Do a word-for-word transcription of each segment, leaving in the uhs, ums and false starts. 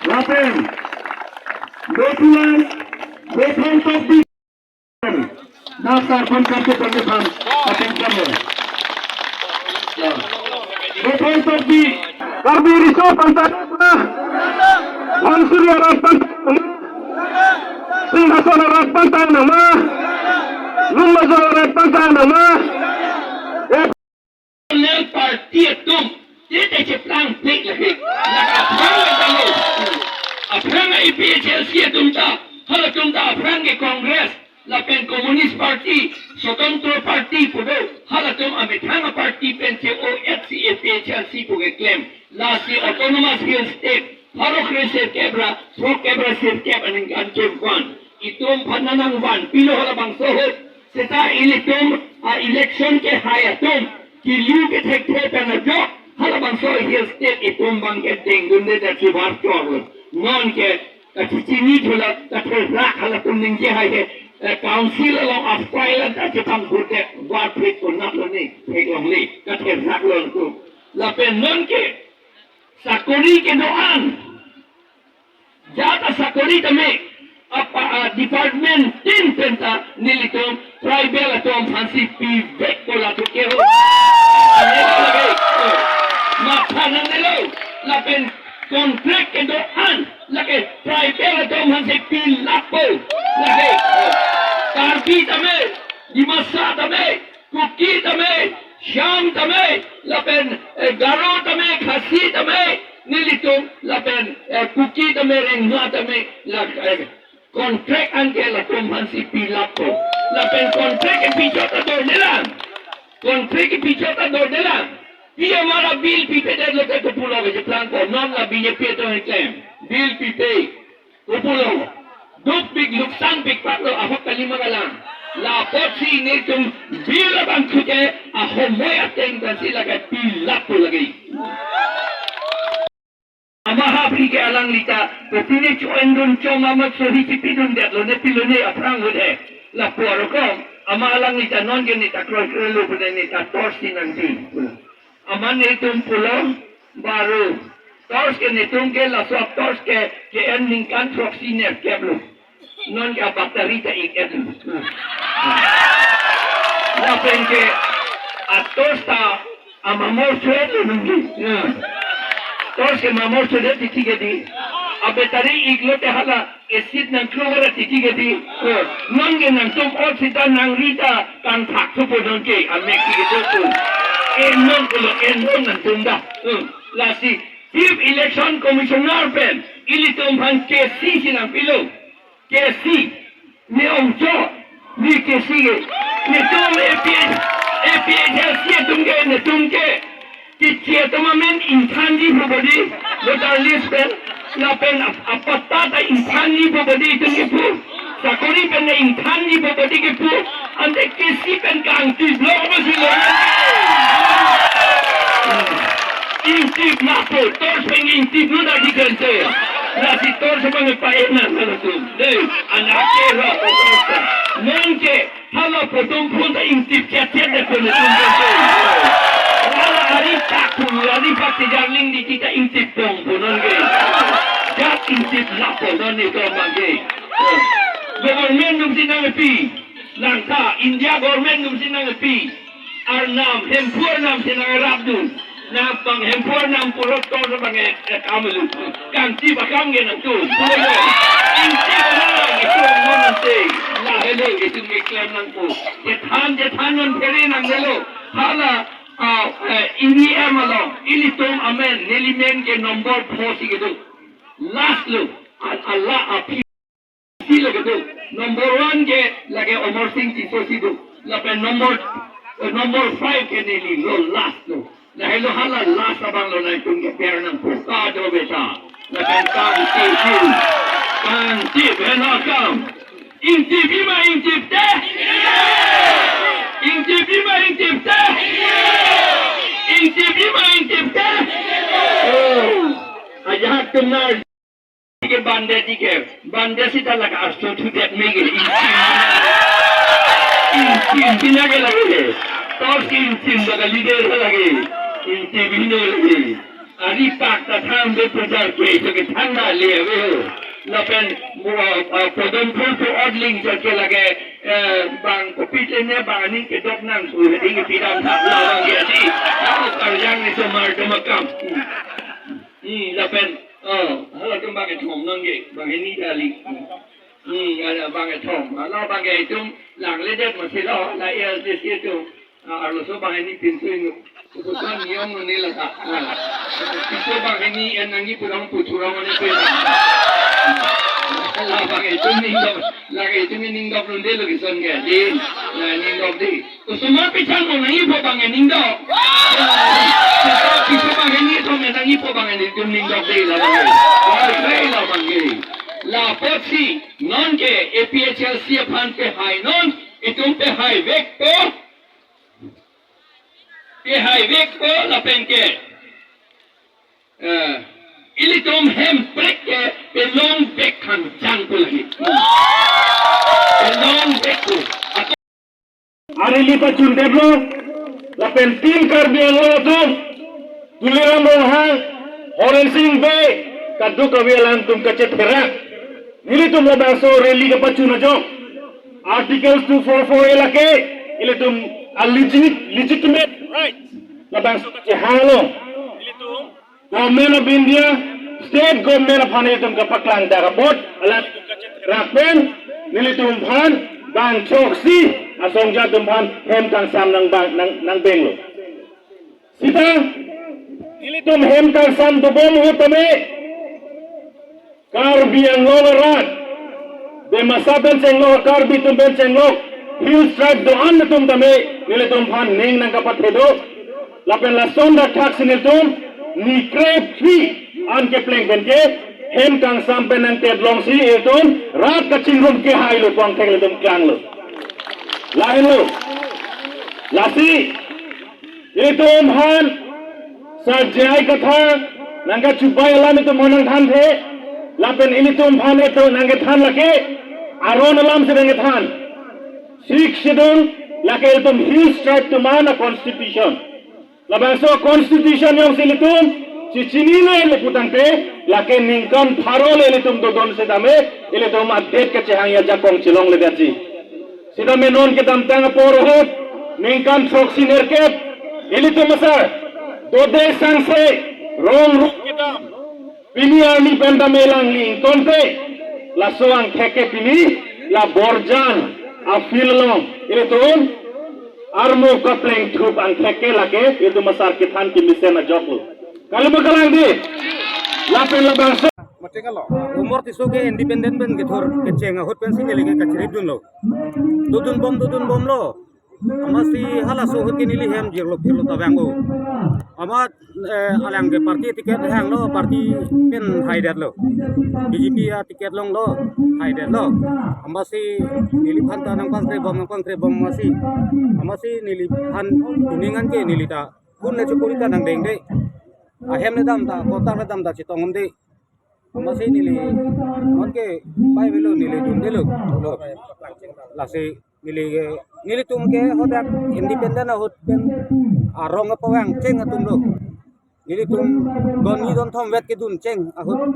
Lapen, Betulan, Bethan Tokbi. Daftar kontrak ke pagi pan, akan kamu. Bethan Tokbi. Karbi Riso Pantai Nama. Bansuri Arat Pantai Nama. Singhason Arat Pantai Nama. Lumbajo Arat Pantai Nama. Eh, National Party atum, tete cheplang pik lagi. Lake aphrang le dalo. Aphrang A P H L C atum ta, halatum ta aphrang ke Congress, lapen Communist Party, Swatantro Party pu do, halatum amethang a-party pen che-o-et si A P H L C pu keklem. Lasi Autonomous Hill State, pharo kre sirkep ra, pharo kep ra sirkep aningkan chepvan. Itum aphan nangvanpilo halabangso ahut. Seta ilitum a-election kehai atum, kilu kethekthe pen ajok, halabangso Hill State itum abang ke dengdunde, dasi var chorlo. Nonke kachechini thulo, katherak halatum ningje hai he, eh, council along a-file ta chepang burdet, var phit konat lo ne, theklongle, katherak lo tu. Lapen nonke sakori kedo-an, jat asakori tame, apa, ah, department tin pen ta nelitum tribal atum aphansi pivek pu latum ke ho. Ane lake, oh, matha nangnelo, lapen contract kedo-an lake tribal atum aphansi pilap po lake, oh, Karbi tame, Dimasa tame, Kuki tame, Shyam tame, lapen, eh, Garo tame, Khasi tame, nelitum, lapen, eh, Kuki tame, Rengma tame, la, eh, contract anke latum aphansi pilap po. Lapen contract ke pi chot ador delang. Contract ke pi chot ador delang. Pi amara bill pipedet lote kopulo kacheplang po. Non la B J P atum keklem. Bill pipe. Kopulo, dukpik luksanpik patlo ahok kalima kalang. Lapotsi nelitum bill abang chuke ahomoi ateng pensi lake pilap po lagi. Ama ha aphi ke alanglita, kopine cho-endun chom amat sohi chipidundetlo ne pilo ne aphrang ahut he. Lapu arokom, ama alanglita nonke neta kroikroi lo pune neta torch si nangdi. Amat nelitum pulo, baru. Torch ke nelitum ke laso torch ke, ke-en ningkan throksi nerkep lo. Nonke a-battery ta ik-et lo. Lapen ke a-torch ta amamor chodet lo nangdi. Torch ke mamor chodet titi ke di. A-battery iklo te hala acid nangklo ra titi ke di. Eh, nonke nangtum ot sita nangri ta kangthak thupo nonke amek si kedo tu. Eh, non pulo, eh, non nangtum ta. Eh, lasi Chief Election Commissioner pen ilitum aphan K C si nangpilo. K C, ne ongcho, ne K C ke. Netum A P H, A P H L C atum ke, netum ke. Kichi atum amen ingthanji pu bodi, voter list pen, lapen ap-, apatta ta ingthanji pu bodi itum kipu, sakori pen ne ingthanji pu bodi kipu, ante K C pen kangtip lo, apa si lo? Ingtip ma po, torch pen ingtip lo dak di kante. Lasi torch pen pa-en nang halatum. Dei, anak ke ro, torch pen. Nonke, hala photo phone ta ingtip chet chet de photo phone de. Hala ari tak pu, ari pak ti jarling di kita ingtip tong pu nonke. Jat ingtip lapo non netum abang ke. Government atum si nangpi. Nangta India government atum si nangpi. Arnam, Hemphu arnam si nangrapdun. Nangpang Hemphu arnam purot tor abang e, e, kam lu. Kangtip akam ke nangtum. Pulo. Ingtip na, itum non ante. Lahelo, itum keklem nangpo. Chethan, chethan non phere nangnelo. Hala, ah, eh, E V M along. Ilitum amen, neli men ke number four si kedo. Last lo. Al-, Allah api. Si lo kedo. Number one ke lake Amar Sing Tisso si do. Lapen number, eh, number five ke neli lo, last lo. Lahelo hala last abang lo nangtum ke per nangpo. Kado beta. Lapen kangtip, kangtip hena kam. Ingtip ima ingtip te. Ingtip ima ingtip te. Ingtip ima ingtip te. Oh. Ajahak kenar. Ke bande di ke, bande sita lake arso thudet me ke. Inti na ke lagi. Tos inti na ke leader lagi. Inti bino lagi. Ari pak ta tham be pujar ke so ke thang na le ave ho. Lapen mo, ah, podom phul pu odling jo ke lage, eh, bang kopi te ne bang aning kedok nang su hedi ke pidam thap la bang ke adi. Ako karjang ni so mar ke makam. Hmm, lapen, oh, hala tum bang kethom nang ke, bang hini kali. Hmm, ada bang kethom. Hala bang ke itum langledet masih lo, la A L C C itum. Ah, arloso bang hini pintu inuk. Keputusan niong nune lata. Ah. Pintu bang hini en nangji purong puchurong ne pe. La bang itum ningdok, la itum ningdok lunde lo kison ke. Di, la ningdok di. Kusuma pichang mo nangji po bang ningdok. Kita pichang bang hini to me nangji po bang itum ningdok di la bang. Wai, wai la bang hini. Lapotsi non ke A P H L C aphan pehai non, itum pehai vek po. Pehai vek po lapen ke, eh, ilitum hemprek ke pelong vek khan jang po lagi. Pelong vek po. Ari li pachun detlo, lapen Team Karbi Anglong atum, Tuliram Ronghang, Horen Sing Bey, kadokave alanglitum kachetherak. Nelitum labangso rally kapachun ajok. Article two four four A lake, ilitum a legit-, legitimate right. Labangso kachehang lo. Nelitum Government of India, State Government aphan ilitum kapaklang dak apot, alanglitum kachetherak pen, nelitum aphan, bang choksi, asongja atum aphan, hem kangsam nang bang, nang, nang beng lo. Sita, nelitum hem kangsam dobom ahut tame, Karbi Anglong arat, Dimasa pen chenglok, Karbi atum pen chenglok, Hill Tribe do-an atum tame, nelitum aphan ning nangkapathe do. Lapen lason dak thaksi nelitum, ni krephi an kepleng pen ke, hem kangsam pen nangtetlongsi ilitum, rat kachingrum kehai lo, pangthek ilitum klang lo. Lahenlo. Lasi, ilitum aphan sa J I Kathar nangkachubai alam itum aphan nangthanthe, lapen ilitum aphan itum nangkethan lake, aron alam si nangkethan. Sixth Schedule lake ilitum Hills Tribe atum aphan a-constitution. Labangso constitution jongsi ilitum chechinilo le putangte, lake ningkan pharo le ilitum dodun setame, ilitum adet kachehangji ajakong chelongledetji. Sitame non kedamtang apor ahut, ningkan throksi nerkep, ilitum asar, dode sangse, rong ruk kedam. Pini arni pen tame langli ingtonte, laso angthek ke pini, la Borjan, a-field along, ilitum, armu kapleng thup angthek ke lake, ilitum asar kethan kemesen ajok lo. Kali ma kalang di, lapen labangso. Mati kalo. Umor tiso ke independent pen kethur kecheng ahut pensi neli ke kachirip dunlo. Dodunbom, dodunbomlo. Amatsi halaso ahut ke neli hem jirlo phirlo ta vanglo. Amat, eh, alang ke party ticket hanglo, party pen haidetlo. B J P a-ticket longlo, haidetlo. Amatsi neliphan ta nangpangtrebom, nangpangtrebom amatsi. Amatsi neliphan tuning an ke neli ta phone le chukuri ta nangdengde. Ahem le dam ta, kotak le dam ta chetong umde. Amatsi neli, non ke pai velo neli dundelo. Lo. Lasi neli ke, nelitum ke hadak independent ahut pen arong apawang cheng atum lo. Nelitum don ni don thom vet kedun cheng ahut.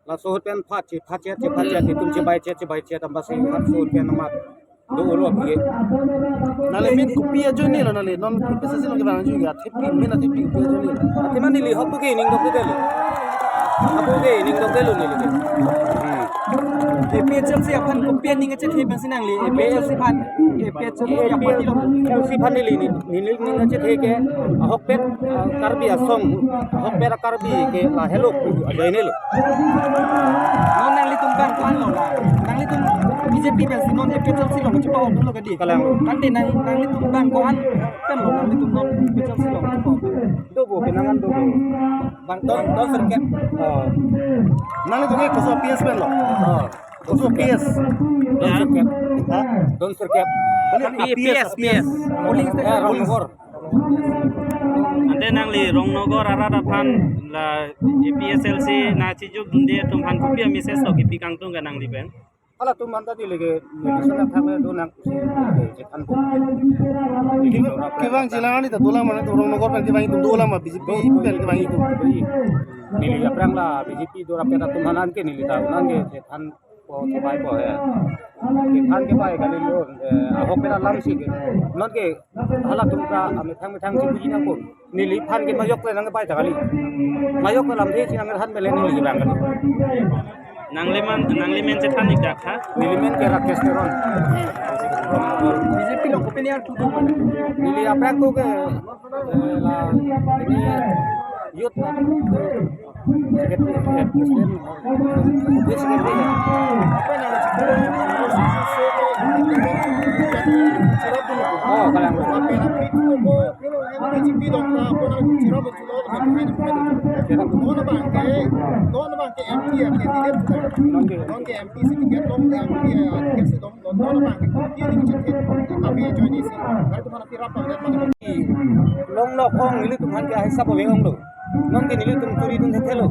Laso ahut pen phat che, phat che, che, phat che, itum chebai che, chebai che, amatsi laso ahut pen amat do ulo aphi. Nangli min kopi ajoine lo nangli, non P P C C lo kevang ajoine, athepi, min athepi kopi ajoine lo? Athema neli hokpo ke ning dokdelo. Hokpo ke ning dokdelo neli ke. Hmm. A P H L C aphan kopi aning kachethe pensi nangli, A P H L C aphan, A P H L C aphan nilo. A P H L C aphan neli ni, neli ning kachethe ke, ahokpet, ah, Karbi asong, ahokpet a-Karbi ke lahelo pu ajoine lo. Non nanglitum bang ko-an lo la. Nanglitum B J P pensi non A P H L C along chepa-ok lo kadi. Kalang. Tangte nang, nanglitum bang ko-an pen lo nanglitum non A P H L C along chepa-ok. Dobo, pinangan dobo. Bang don, don sirkep. Oh. Nanglitum ke koso P S pen lo? Oh. Koso P S? Don sirkep. Ha? Don sirkep. Kali P S, P S, P S. Polling station. Eh, Rongnogor. Ante nangli Rongnogor arat aphan la A P H L C nangchijukdunde atum aphan kopi a-message lo kipi kangtung ke nangli pen? Halatum aphan ta neli ke neli sana thang le do nang pusi neli ke chethanpo. Neli ke Kevang, kevang jilang ani ta dolang mane, Rongnogar pen kevang itum dolang ma, B J P pen kevang itum. Neli aphrang la B J P dorap keta atum aphan ke neli ta nang ke chethanpo, chepaipo he. Chethan ke pai kali lo, eh, ahok keta lam si ke. Non ke halatum ta amethang methang si puji nangpo. Neli aphan ke majok le nang pai ta kali. Majok le lamthe si nang than bele neli ke bang kali. Nanglimen, nanglimen chethan ik dak ha? Nelimen ke Rakesh Teron. B J P along kopine artu do? Neli aphrang ko ke, eh, la, ini youth secretary, eh, president, youth secretary. Oh, kalang. Nonke. Nonke M P si ticket dom, M P, eh, ticket si dom, non, non abang ke, kiri ni chit kit, kami join isi. Kali tu mana pirap bang, mana. Long nok ong nelitum aphan ke hai sabo veng onglo. Nonke nelitum turi dun thethelo.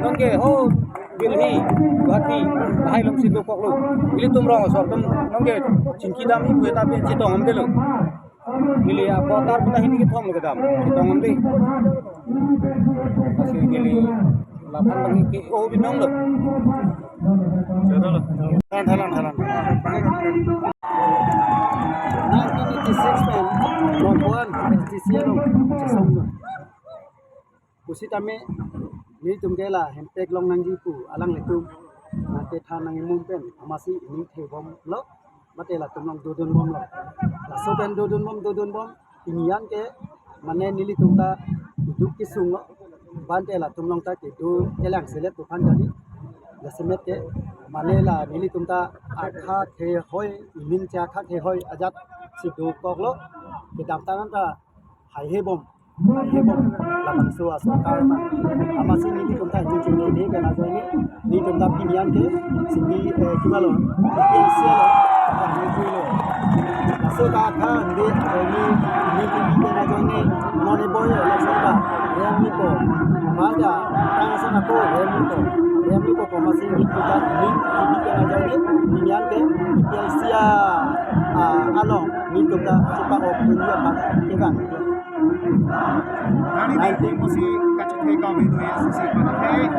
Nonke ho Delhi, Guwahati, bahai along si dokoklo. Nelitum rong asor atum nonke chingki dam ipu eta pen chetong amdelo. Neli a voter pu ta hini kethom lo kedam. Chetong amde. Lasi neli laphan bang ke o binong lo. Thalang, thalang, thalang. Nineteen eighty-six pen, number one, S D C along, chesong lo. Pusitame, nelitum ke la hempek long nangji pu alanglitum nangkethan nangji mum pen amatsi ining thebomlo, mate latum along dodunbomlo. Laso pen dodunbom, dodunbom, pini an ke mane nelitum ta keduk kesung lo, bante latum along ta kedo kelang selet pu aphan kali. Jasemet ke mane la nelitum ta akha thehoi, ining che akha thehoi ajat si dokoklo, kedamtang an ta haihebom, haihebom, labangso asorkar ma. Amatsi nelitum ta hini chingki de pen ajoine, nelitum ta pini an ke, sini, eh, kimalo, isi lo, ta hini kui lo. Laso ta kha de ajoine, nelitum pen ajoine, non e boy, election ta, rem ni po, baja, tang sana ko, rem ni po, rem ni po, amatsi nelitum ta hini, hini pen ajoine, pini an ke, isi a, a, along, nelitum ta, sipa ok, dunia bang, kevang. Nani nineteen pusi kachethe kave do A S D C aphan athe, eh,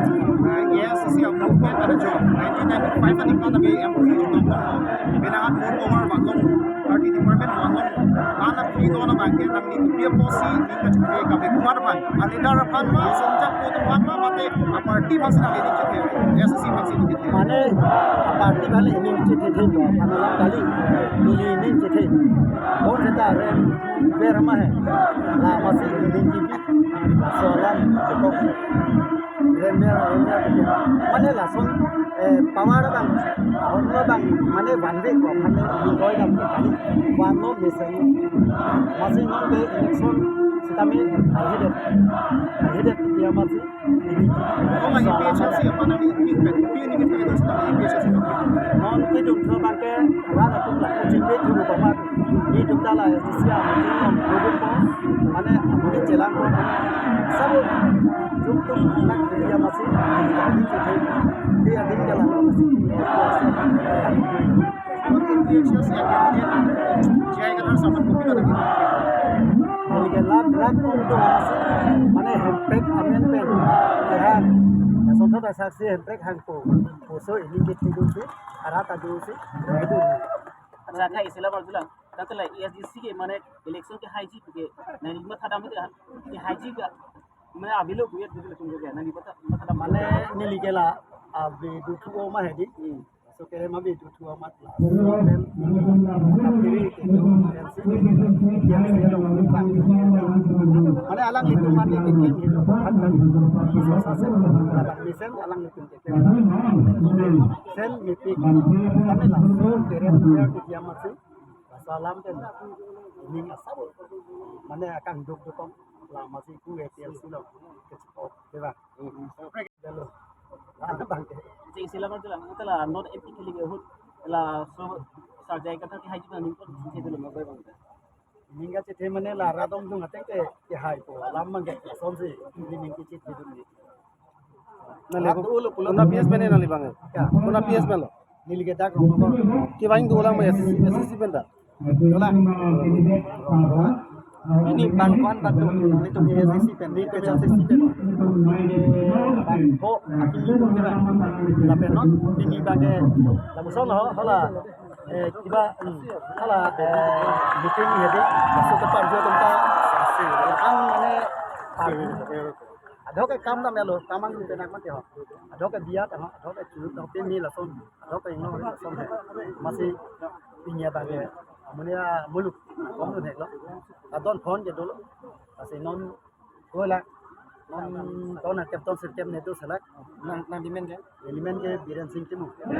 A S D C a movement pada jo. Nineteen ninety-five ani aphan ami M O U judok lo. Penang an move over vanlong, party department vanlong. Ana phi do na bangke nangli kopi apotsi ning kachethe kave, komat aphan. A leader aphan ma, songjak po aphan ma, mate a party aphansi nangli ning chethe. A S D C aphansi ning chethe. Mane a party aphan le ning chethe the, aphan alam kali. Neli ning chethe. Bon seta rem ver ma he. La amatsi ning kibi. Laso alam betok. Rem ver, rem ver betok. Mane lason, eh, power abang, ahormu abang, mane vanve ko, mane ning koi dam ke kali. Vanlo mesen. Amatsi non ke election sitame haihedet. Haihedet dia amatsi. Kong A P H L C aphan nangli pi pen, pi ningkan pen sitame A P H L C aphan. Non kedun thu abang ke rat atum la chingpe thu ru pama. Nelitum ta la S D C a meeting along dodunpo, mane amonit chelangpo. Sabo jumtum nak dia amatsi, dia adin chethe, dia adin ke la amatsi. J I Kathar sir aphan kopi kali. Neli ke rat, rat kong do amatsi, mane hempek amen pen. Tehan. Sonthot asaksi hempek hangpo. Oso ining kethedun si, arat adu si, adu. Acha, akhai isi la barjulang. Tangte la A S D C ke mane election kehaiji ke, nangli mathadam ke, kehaiji ke, mane avelo pu ya dulu tunggu ke, nangli matha, mathadam. Mane neli ke la, avi duthu o ma hedi. Hmm. So kere ma avi duthu o ma la. So pen, kapiri ke, mane alanglitum mane ke, ke, so sase, la mesen alanglitum. Sen mepik. Kami laso keren keren ke dia amatsi. Laso alam pen. Ning asap. Mane akangduk dukong. La amatsi ku A P H L C along. Kechok. Deba. Dalo. Lana bangke. Cing sila bang sila. Ita la non M P kali ke ahut. Laso Sir J I Kathar kehaiji nangli aphan. Cing sila bang bang. Ning kachethe mane la rat adung ateng ke, kehaipo. Alam bangke lasonsi. Ning kachethe dun ni. Nangli rat ko-, ulo pulo. Kona P S pen nangli bang? Ya. Kona P S pen lo? Neli ke dak Rongkhong. Kevang dolang ma S C C pen ta. Dolang. Pini bang ko-an bang do, nelitum A S D C pen, nelitum A S D C pen. Bang ko, aki nelitum ke bang. Lapen non, pini bang ke, lapuson ho, hala, eh, kiba, hmm, hala, eh, meeting hedi, masuk ke parjo atum ta, ang mane, parjo. Adok ke kam dam ya lo, kamang di penak mati ho. Adok ke biat ho, adok ke chuluk, adok ke pini lason, adok ke ingno lason he. Masi pini abang ke, amonia muluk, kom dun hek lo. Adon phone ke dolo. Masi non, ko la, non, ton akem ton sirkem ne tu selak. Nang, nang dimen ke? Element ke Biren Singh Timung. A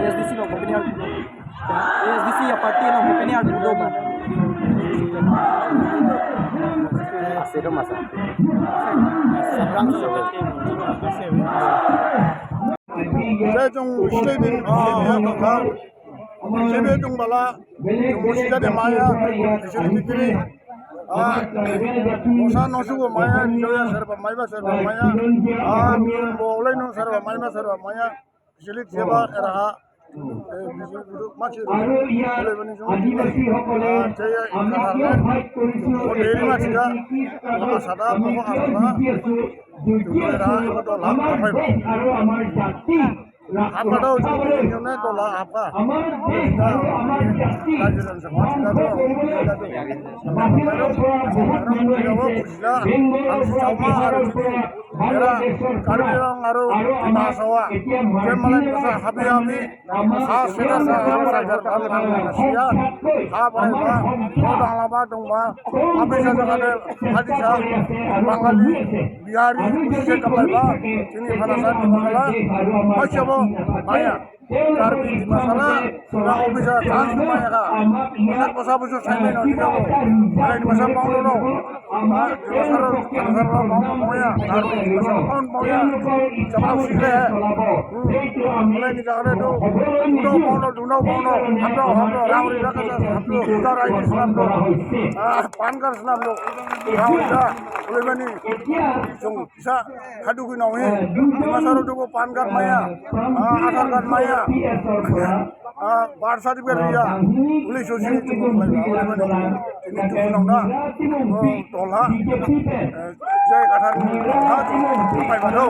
S D C along kopine ar-, A S D C ya party along kopine arpu do ma? Ase do masa. Sabrang so. Jai jong Muslim din, ah, ah, ah. Sebe jong bala, jong mosi jade maya, sebe kiri. Ah, mosa nosu ko maya, joya serba maya, serba maya. Ah, bolai no serba maya, serba maya. Silik seba era. Eh, bisi guru masih. Aru ia adivasi hokole amar fight korisu, Deri masih ya. Apa sada, apa asada. Era, itu dola, apa itu? Aru amar jati. Apa do, juniornya dola apa? Amar desh aru amar jati. Raja dan semua sudah do. Sudah do. Bahirar pora bahut manu ahise. Bengalor, Assam, Bihar, Bangladesh, Karbi Anglong aru Dima Hasao. Kemalai basa habi habi. Sa sida sa ham sa gar ham ham na siya. Ha parai ba. Kodang lama dong ba. Abi sa jaga de. Hadi sa. Bangali, Bihari, Muslim kapai ba. Sini pada sa di Bangla. Masih apa? Banyak. Karbi Dima Hasao, na office a chance maya ka. Anak basa busu sai mai no, tidak ko. Anak Dima Hasao pang lo no. Ah, Dima Hasao, Dima Hasao pang lo maya. Karbi Dima Hasao pang maya. Sama sih le. Hmm. Mulai ni jaga tu. Duno pang lo, duno pang lo. Ham lo, ham lo, rang ri raka sa, ham lo. Kita rai di selam lo. Ah, pan kar selam lo. Rang ri raka. Mulai mani. Jong Bisa, kadu gunong he. Dima Hasao do ko pan card maya. Ah, Aadhaar card maya. Ah, birth certificate dia. Uli sosi itu ko maya. Ini tu nong da. Oh, dola. Eh, jai kathar ni. Ha, pai bado.